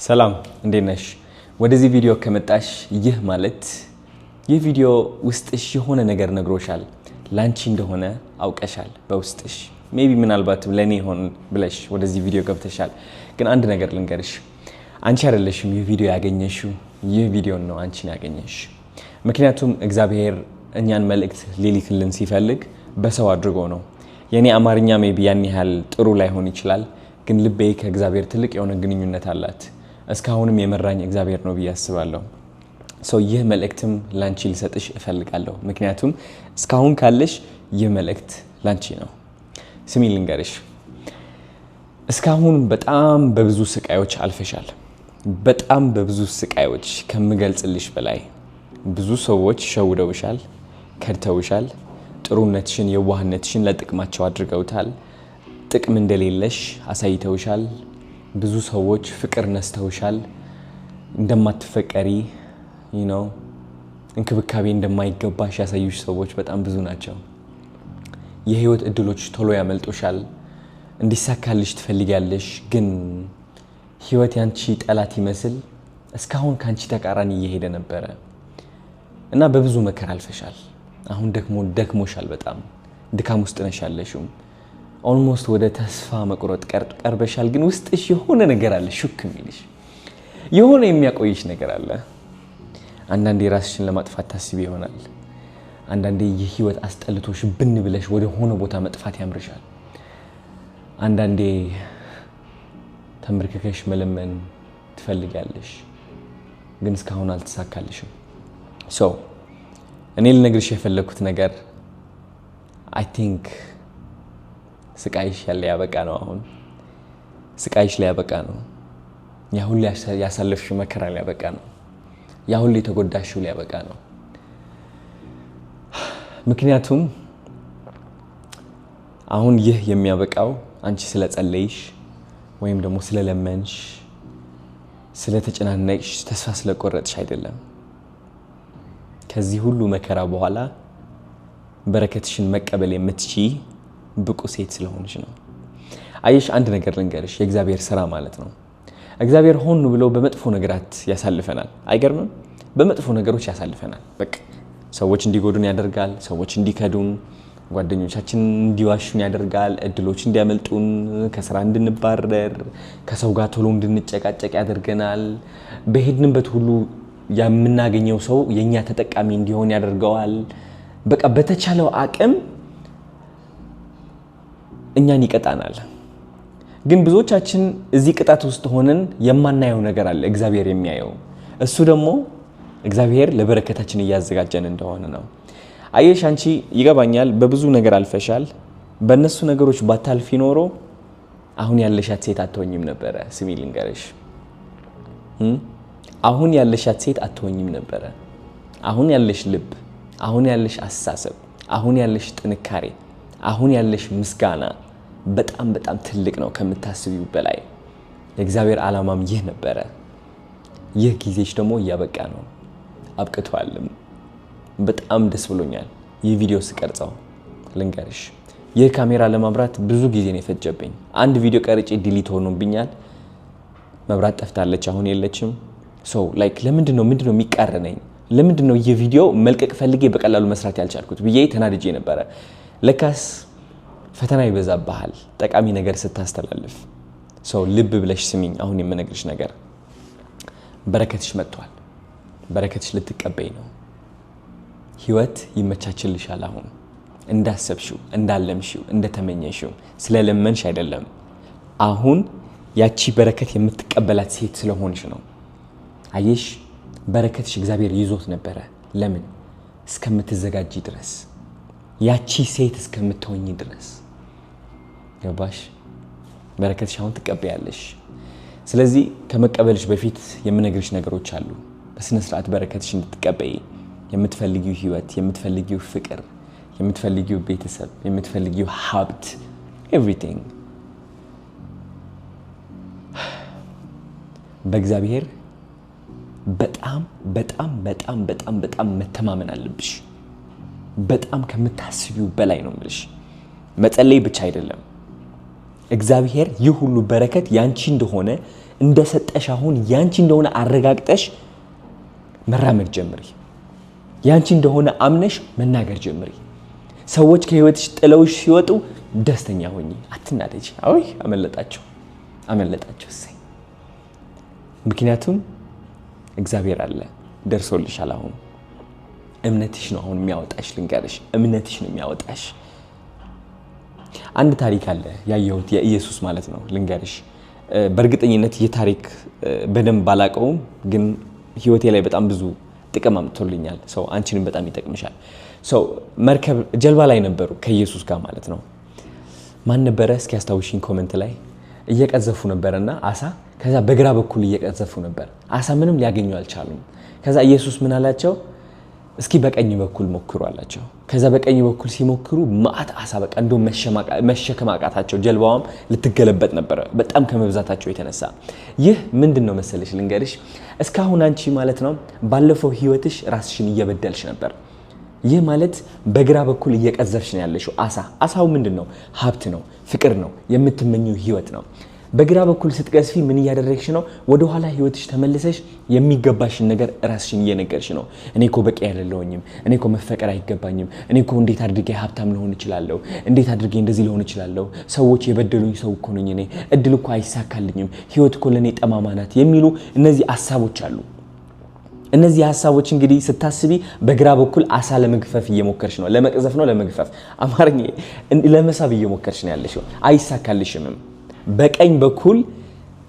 ሰላም፣ እንዴት ነሽ? ወደዚህ ቪዲዮ ከመጣሽ ይህ ማለት ይህ ቪዲዮ ውስጥሽ የሆነ ነገር ነግሮሻል። ላንቺ እንደሆነ አውቀሻል በውስጥሽ። Maybe ምናልባትም ለእኔ ይሆን ብለሽ ወደዚህ ቪዲዮ ገብተሻል። ግን አንድ ነገር ልንገርሽ፣ አንቺ አይደለሽም ይህ ቪዲዮ ያገኘሽው፣ ይህ ቪዲዮ ነው አንቺን ያገኘሽ። ምክንያቱም እግዚአብሔር እኛን መልእክት ሊልክልን ሲፈልግ በሰው አድርጎ ነው። የእኔ አማርኛ maybe ያን ያህል ጥሩ ላይሆን ይችላል፣ ግን ልቤ ከእግዚአብሔር ትልቅ የሆነ ግንኙነት አላት። እስካሁንም የመራኝ እግዚአብሔር ነው ብዬ አስባለሁ። So ይህ መልእክትም ላንቺ ልሰጥሽ እፈልጋለሁ። ምክንያቱም እስካሁን ካለሽ ይህ መልእክት ላንቺ ነው። ስሚ ልንገርሽ፣ እስካሁን በጣም በብዙ ስቃዮች አልፈሻል። በጣም በብዙ ስቃዮች ከምገልጽልሽ በላይ ብዙ ሰዎች ሸውደውሻል፣ ከድተውሻል። ጥሩነትሽን፣ የዋህነትሽን ለጥቅማቸው አድርገውታል። ጥቅም እንደሌለሽ አሳይተውሻል። ብዙ ሰዎች ፍቅር ነስተውሻል። እንደማትፈቀሪ እንክብካቤ እንደማይገባሽ ያሳዩሽ ሰዎች በጣም ብዙ ናቸው። የህይወት እድሎች ቶሎ ያመልጡሻል። እንዲሳካልሽ ትፈልጊያለሽ፣ ግን ህይወት ያንቺ ጠላት ይመስል እስካሁን ከአንቺ ተቃራኒ እየሄደ ነበረ እና በብዙ መከራ አልፈሻል። አሁን ደግሞ ደክሞሻል። በጣም ድካም ውስጥ ነሽ ያለሽው። Almost ወደ ተስፋ መቁረጥ ቀርበሻል። ግን ውስጥሽ የሆነ ነገር አለ፣ ሹክ የሚልሽ የሆነ የሚያቆይሽ ነገር አለ። አንዳንዴ ራስሽን ለማጥፋት ታስቢ ይሆናል። አንዳንዴ የህይወት አስጠልቶሽ ብን ብለሽ ወደ ሆነ ቦታ መጥፋት ያምርሻል። አንዳንዴ ተንበርክከሽ መለመን ትፈልጊያለሽ፣ ግን እስካሁን አልተሳካልሽም። So እኔ ልነግርሽ የፈለግኩት ነገር I think ስቃይሽ ሊያበቃ ነው። አሁን ስቃይሽ ሊያበቃ ነው። ያ ሁሉ ያሳለፍሽው መከራ ሊያበቃ ነው። ያ ሁሉ የተጎዳሽው ሊያበቃ ነው። ምክንያቱም አሁን ይህ የሚያበቃው አንቺ ስለጸለይሽ ወይም ደግሞ ስለለመንሽ፣ ስለተጨናነቅሽ፣ ተስፋ ስለቆረጥሽ አይደለም። ከዚህ ሁሉ መከራ በኋላ በረከትሽን መቀበል የምትችይ ብቁ ሴት ስለሆንሽ ነው። አየሽ፣ አንድ ነገር ልንገርሽ፣ የእግዚአብሔር ስራ ማለት ነው። እግዚአብሔር ሆን ብሎ በመጥፎ ነገራት ያሳልፈናል። አይገርምም? በመጥፎ ነገሮች ያሳልፈናል። በቃ ሰዎች እንዲጎዱን ያደርጋል። ሰዎች እንዲከዱን፣ ጓደኞቻችን እንዲዋሹን ያደርጋል። እድሎች እንዲያመልጡን፣ ከስራ እንድንባረር፣ ከሰው ጋር ቶሎ እንድንጨቃጨቅ ያደርገናል። በሄድንበት ሁሉ የምናገኘው ሰው የእኛ ተጠቃሚ እንዲሆን ያደርገዋል። በቃ በተቻለው አቅም እኛን ይቀጣናል። ግን ብዙዎቻችን እዚህ ቅጣት ውስጥ ሆነን የማናየው ነገር አለ፣ እግዚአብሔር የሚያየው። እሱ ደግሞ እግዚአብሔር ለበረከታችን እያዘጋጀን እንደሆነ ነው። አየሽ፣ አንቺ ይገባኛል፣ በብዙ ነገር አልፈሻል። በእነሱ ነገሮች ባታልፊ ኖሮ አሁን ያለሻት ሴት አትሆኝም ነበረ። ስሚ ልንገርሽ፣ አሁን ያለሻት ሴት አትሆኝም ነበረ። አሁን ያለሽ ልብ፣ አሁን ያለሽ አስተሳሰብ፣ አሁን ያለሽ ጥንካሬ፣ አሁን ያለሽ ምስጋና በጣም በጣም ትልቅ ነው ከምታስቢው በላይ። የእግዚአብሔር ዓላማም ይህ ነበረ። ይህ ጊዜሽ ደግሞ እያበቃ ነው፣ አብቅቷልም። በጣም ደስ ብሎኛል ይህ ቪዲዮ ስቀርጸው። ልንገርሽ፣ ይህ ካሜራ ለማብራት ብዙ ጊዜ ነው የፈጀብኝ። አንድ ቪዲዮ ቀርጬ delete ሆኖብኛል። መብራት ጠፍታለች፣ አሁን የለችም። So like ለምንድን ነው ምንድን ነው የሚቃረነኝ? ለምንድን ነው ይህ ቪዲዮ መልቀቅ ፈልጌ በቀላሉ መስራት ያልቻልኩት ብዬ ተናድጄ ነበረ። ለካስ ፈተና ይበዛብሃል ጠቃሚ ነገር ስታስተላልፍ። So ልብ ብለሽ ስሚኝ። አሁን የምነግርሽ ነገር በረከትሽ መጥቷል። በረከትሽ ልትቀበይ ነው። ህይወት ይመቻችልሻል። አሁን እንዳሰብሽው፣ እንዳለምሽው፣ እንደተመኘሽው ስለለመንሽ አይደለም። አሁን ያቺ በረከት የምትቀበላት ሴት ስለሆንሽ ነው። አየሽ፣ በረከትሽ እግዚአብሔር ይዞት ነበረ። ለምን? እስከምትዘጋጂ ድረስ፣ ያቺ ሴት እስከምትሆኚ ድረስ። ገባሽ? በረከትሽ አሁን ትቀበያለሽ። ስለዚህ ከመቀበልሽ በፊት የምነግርሽ ነገሮች አሉ። በስነ ስርዓት በረከትሽ እንድትቀበይ የምትፈልጊው ህይወት፣ የምትፈልጊው ፍቅር፣ የምትፈልጊው ቤተሰብ፣ የምትፈልጊው ሀብት፣ everything በእግዚአብሔር በጣም በጣም በጣም በጣም በጣም መተማመን አለብሽ። በጣም ከምታስቢው በላይ ነው የምልሽ። መጸለይ ብቻ አይደለም። እግዚአብሔር ይህ ሁሉ በረከት ያንቺ እንደሆነ እንደሰጠሽ አሁን ያንቺ እንደሆነ አረጋግጠሽ መራመድ ጀምሪ። ያንቺ እንደሆነ አምነሽ መናገር ጀምሪ። ሰዎች ከህይወትሽ ጥለውሽ ሲወጡ ደስተኛ ሆኚ፣ አትናደጂ። አይ አመለጣቸው፣ አመለጣቸው፣ እሰይ። ምክንያቱም እግዚአብሔር አለ፣ ደርሶልሻል። አሁን እምነትሽ ነው አሁን የሚያወጣሽ። ልንገርሽ፣ እምነትሽ ነው የሚያወጣሽ። አንድ ታሪክ አለ ያየሁት፣ የኢየሱስ ማለት ነው። ልንገርሽ፣ በእርግጠኝነት ይህ ታሪክ በደንብ ባላቀውም ግን ህይወቴ ላይ በጣም ብዙ ጥቅም አምጥቶልኛል። So አንቺንም በጣም ይጠቅምሻል። So መርከብ ጀልባ ላይ ነበሩ ከኢየሱስ ጋር ማለት ነው። ማን ነበረ እስኪ አስታውሽኝ comment ላይ። እየቀዘፉ ነበርና አሳ፣ ከዛ በግራ በኩል እየቀዘፉ ነበር። አሳ ምንም ሊያገኙ አልቻሉም። ከዛ ኢየሱስ ምን አላቸው? እስኪ በቀኝ በኩል ሞክሩ አላቸው። ከዛ በቀኝ በኩል ሲሞክሩ መዓት አሳ፣ በቃ እንደውም መሸከም አቃታቸው። ጀልባዋም ልትገለበጥ ነበረ በጣም ከመብዛታቸው የተነሳ። ይህ ምንድን ነው መሰለሽ ልንገርሽ፣ እስካሁን አንቺ ማለት ነው ባለፈው ህይወትሽ ራስሽን እየበደልሽ ነበር። ይህ ማለት በግራ በኩል እየቀዘፍሽ ነው ያለሽው አሳ። አሳው ምንድን ነው? ሀብት ነው፣ ፍቅር ነው፣ የምትመኘው ህይወት ነው። በግራ በኩል ስትቀዝፊ ምን እያደረግሽ ነው? ወደኋላ ህይወትሽ ተመልሰሽ የሚገባሽን ነገር ራስሽን እየነገርሽ ነው። እኔ እኮ በቂ አይደለሁኝም፣ እኔ እኮ መፈቀር አይገባኝም፣ እኔ እኮ እንዴት አድርጌ ሀብታም ልሆን እችላለሁ? እንዴት አድርጌ እንደዚህ ልሆን እችላለሁ? ሰዎች የበደሉኝ ሰው እኮ ነኝ እኔ፣ እድል እኮ አይሳካልኝም፣ ህይወት እኮ ለእኔ ጠማማ ናት የሚሉ እነዚህ ሀሳቦች አሉ። እነዚህ ሀሳቦች እንግዲህ ስታስቢ በግራ በኩል አሳ ለመግፈፍ እየሞከርሽ ነው። ለመቅዘፍ ነው፣ ለመግፈፍ፣ አማርኛ፣ ለመሳብ እየሞከርሽ ነው ያለሽው። አይሳካልሽምም። በቀኝ በኩል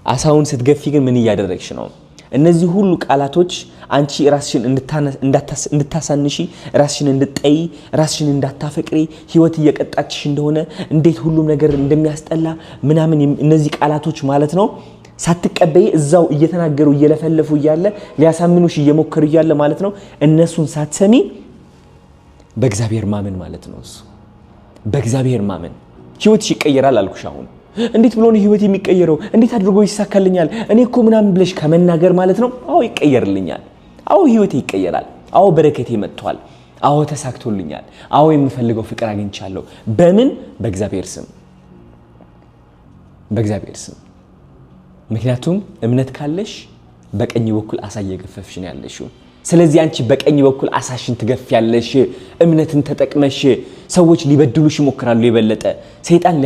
አሳውን ስትገፊ ግን ምን እያደረግሽ ነው? እነዚህ ሁሉ ቃላቶች አንቺ ራስሽን እንድታሳንሺ፣ ራስሽን እንድትጠዪ፣ ራስሽን እንዳታፈቅሪ፣ ህይወት እየቀጣችሽ እንደሆነ፣ እንዴት ሁሉም ነገር እንደሚያስጠላ ምናምን፣ እነዚህ ቃላቶች ማለት ነው ሳትቀበይ እዛው እየተናገሩ እየለፈለፉ እያለ፣ ሊያሳምኑሽ እየሞከሩ እያለ ማለት ነው፣ እነሱን ሳትሰሚ በእግዚአብሔር ማመን ማለት ነው። እሱ በእግዚአብሔር ማመን ህይወትሽ ይቀየራል አልኩሽ። አሁን እንዴት ብሎ ነው ህይወት የሚቀየረው? እንዴት አድርጎ ይሳካልኛል? እኔ እኮ ምናምን ብለሽ ከመናገር ማለት ነው፣ አዎ ይቀየርልኛል፣ አዎ ህይወቴ ይቀየራል፣ አዎ በረከቴ መጥቷል፣ አዎ ተሳክቶልኛል፣ አዎ የምፈልገው ፍቅር አግኝቻለሁ። በምን? በእግዚአብሔር ስም፣ በእግዚአብሔር ስም። ምክንያቱም እምነት ካለሽ በቀኝ በኩል አሳ እየገፈፍሽ ነው ያለሽው። ስለዚህ አንቺ በቀኝ በኩል አሳሽን ትገፊያለሽ፣ እምነትን ተጠቅመሽ። ሰዎች ሊበድሉሽ ይሞክራሉ፣ የበለጠ ሰይጣን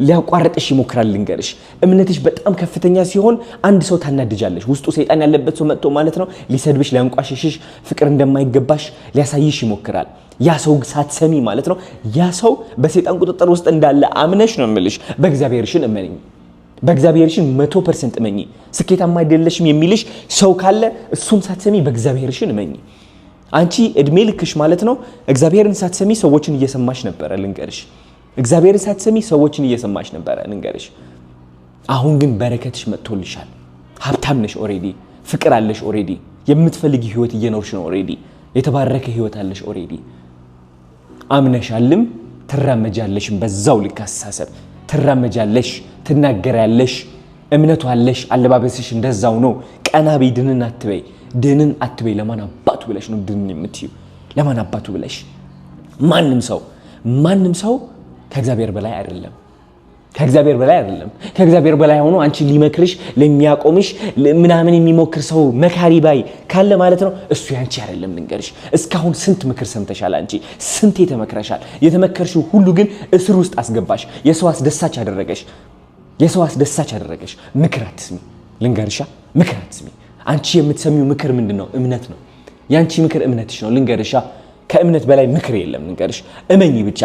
ሊያቋርጥሽ ይሞክራል። ልንገርሽ፣ እምነትሽ በጣም ከፍተኛ ሲሆን አንድ ሰው ታናድጃለሽ። ውስጡ ሰይጣን ያለበት ሰው መጥቶ ማለት ነው ሊሰድብሽ፣ ሊያንቋሽሽሽ፣ ፍቅር እንደማይገባሽ ሊያሳይሽ ይሞክራል። ያ ሰው ሳትሰሚ ማለት ነው፣ ያ ሰው በሰይጣን ቁጥጥር ውስጥ እንዳለ አምነሽ ነው የምልሽ። በእግዚአብሔርሽን እመኚ። በእግዚአብሔርሽን 100% እመኚ። ስኬታማ አይደለሽም የሚልሽ ሰው ካለ እሱን ሳትሰሚ በእግዚአብሔርሽን እመኚ። አንቺ እድሜ ልክሽ ማለት ነው እግዚአብሔርን ሳትሰሚ ሰዎችን እየሰማሽ ነበረ፣ ልንገርሽ። እግዚአብሔርን ሳትሰሚ ሰዎችን እየሰማሽ ነበረ፣ ልንገርሽ። አሁን ግን በረከትሽ መጥቶልሻል። ሀብታም ነሽ already። ፍቅር አለሽ already። የምትፈልጊ ህይወት እየኖርሽ ነው already። የተባረከ ህይወት አለሽ already። አምነሻልም፣ ትራመጃለሽም። በዛው ልክ አስተሳሰብ ትራመጃለሽ፣ ትናገሪያለሽ፣ እምነቱ አለሽ። አለባበስሽ እንደዛው ነው። ቀና በይ፣ ድንን አትበይ፣ ድንን አትበይ። ለማን አባቱ ብለሽ ነው ድንን የምትዩ? ለማን አባቱ ብለሽ? ማንም ሰው፣ ማንም ሰው ከእግዚአብሔር በላይ አይደለም። ከእግዚአብሔር በላይ አይደለም። ከእግዚአብሔር በላይ ሆኖ አንቺ ሊመክርሽ፣ ለሚያቆምሽ ምናምን የሚሞክር ሰው መካሪ ባይ ካለ ማለት ነው እሱ ያንቺ አይደለም። ልንገርሽ፣ እስካሁን ስንት ምክር ሰምተሻል? አንቺ ስንቴ ተመክረሻል? የተመከርሽው ሁሉ ግን እስር ውስጥ አስገባሽ። የሰው አስደሳች አደረገሽ። የሰው አስደሳች አደረገሽ። ምክር አትስሚ፣ ልንገርሻ፣ ምክር አትስሚ። አንቺ የምትሰሚው ምክር ምንድን ነው? እምነት ነው። ያንቺ ምክር እምነትሽ ነው። ልንገርሻ፣ ከእምነት በላይ ምክር የለም። ልንገርሽ፣ እመኚ ብቻ።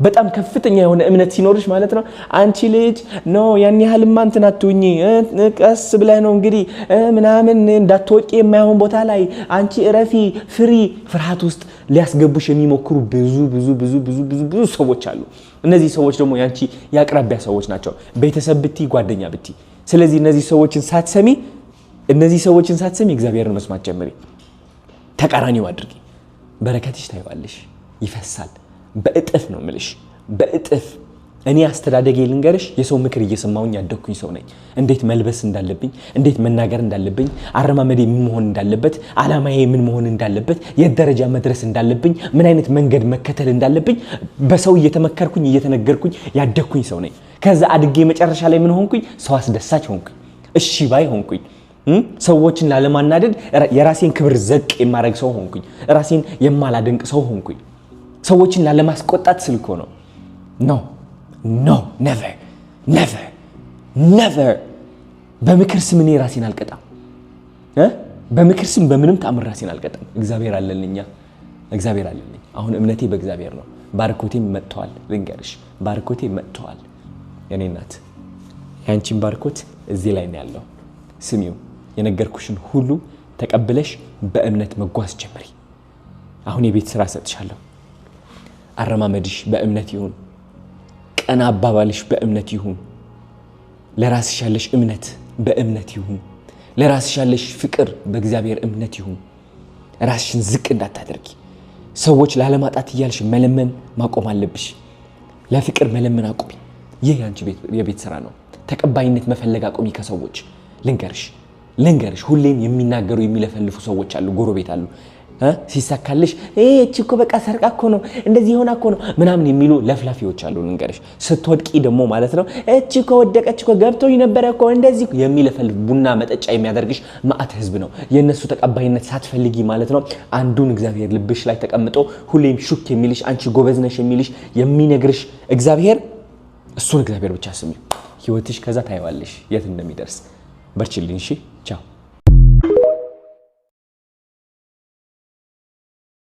በጣም ከፍተኛ የሆነ እምነት ሲኖርሽ ማለት ነው፣ አንቺ ልጅ no ያን ያህልማ እንትን አትሁኚ፣ ቀስ ብለህ ነው እንግዲህ ምናምን እንዳትወቂ የማይሆን ቦታ ላይ አንቺ እረፊ፣ ፍሪ። ፍርሃት ውስጥ ሊያስገቡሽ የሚሞክሩ ብዙ ብዙ ብዙ ብዙ ብዙ ብዙ ሰዎች አሉ። እነዚህ ሰዎች ደግሞ ያንቺ የአቅራቢያ ሰዎች ናቸው፣ ቤተሰብ ብቲ፣ ጓደኛ ብቲ። ስለዚህ እነዚህ ሰዎችን ሳትሰሚ እግዚአብሔርን መስማት ጀምሪ። ተቃራኒው አድርጊ። በረከትሽ ታይዋለሽ፣ ይፈሳል። በእጥፍ ነው ምልሽ፣ በእጥፍ። እኔ አስተዳደጌ ልንገርሽ፣ የሰው ምክር እየሰማሁኝ ያደግኩኝ ሰው ነኝ። እንዴት መልበስ እንዳለብኝ፣ እንዴት መናገር እንዳለብኝ፣ አረማመዴ ምን መሆን እንዳለበት፣ አላማዬ ምን መሆን እንዳለበት፣ የት ደረጃ መድረስ እንዳለብኝ፣ ምን አይነት መንገድ መከተል እንዳለብኝ በሰው እየተመከርኩኝ እየተነገርኩኝ ያደግኩኝ ሰው ነኝ። ከዛ አድጌ መጨረሻ ላይ ምን ሆንኩኝ? ሰው አስደሳች ሆንኩኝ። እሺ ባይ ሆንኩኝ። ሰዎችን ላለማናደድ የራሴን ክብር ዘቅ የማደርግ ሰው ሆንኩኝ። ራሴን የማላደንቅ ሰው ሆንኩኝ። ሰዎችን ላለማስቆጣት ስል እኮ ነው። No, no, never, never, never። በምክር ስም እኔ ራሴን አልቀጣም። በምክር ስም በምንም ተአምር ራሴን አልቀጣም። እግዚአብሔር አለልኛ፣ እግዚአብሔር አለልኝ። አሁን እምነቴ በእግዚአብሔር ነው። ባርኮቴም መጥተዋል። ልንገርሽ፣ ባርኮቴ መጥተዋል። የኔ እናት፣ ያንቺን ባርኮት እዚህ ላይ ነው ያለው። ስሚው፣ የነገርኩሽን ሁሉ ተቀብለሽ በእምነት መጓዝ ጀምሪ። አሁን የቤት ስራ እሰጥሻለሁ። አረማመድሽ በእምነት ይሁን። ቀና አባባልሽ በእምነት ይሁን። ለራስሽ ያለሽ እምነት በእምነት ይሁን። ለራስሽ ያለሽ ፍቅር በእግዚአብሔር እምነት ይሁን። ራስሽን ዝቅ እንዳታደርጊ። ሰዎች ላለማጣት እያልሽ መለመን ማቆም አለብሽ። ለፍቅር መለመን አቁሚ። ይህ የአንቺ የቤት ስራ ነው። ተቀባይነት መፈለግ አቁሚ ከሰዎች። ልንገርሽ ልንገርሽ፣ ሁሌም የሚናገሩ የሚለፈልፉ ሰዎች አሉ፣ ጎረቤት አሉ። ሲሳካልሽ እቺ እኮ በቃ ሰርቃ እኮ ነው፣ እንደዚህ የሆና እኮ ነው ምናምን የሚሉ ለፍላፊዎች አሉ። ልንገርሽ፣ ስትወድቂ ደግሞ ማለት ነው እቺ እኮ ወደቀች እኮ፣ ገብቶኝ ነበረ እኮ እንደዚህ የሚለፈልፍ፣ ቡና መጠጫ የሚያደርግሽ መዓት ህዝብ ነው። የእነሱ ተቀባይነት ሳትፈልጊ ማለት ነው አንዱን እግዚአብሔር ልብሽ ላይ ተቀምጦ ሁሌም ሹክ የሚልሽ፣ አንቺ ጎበዝ ነሽ የሚልሽ፣ የሚነግርሽ እግዚአብሔር፣ እሱን እግዚአብሔር ብቻ ስሚ። ህይወትሽ ከዛ ታይዋለሽ የት እንደሚደርስ። በርችልኝ። እሺ፣ ቻው።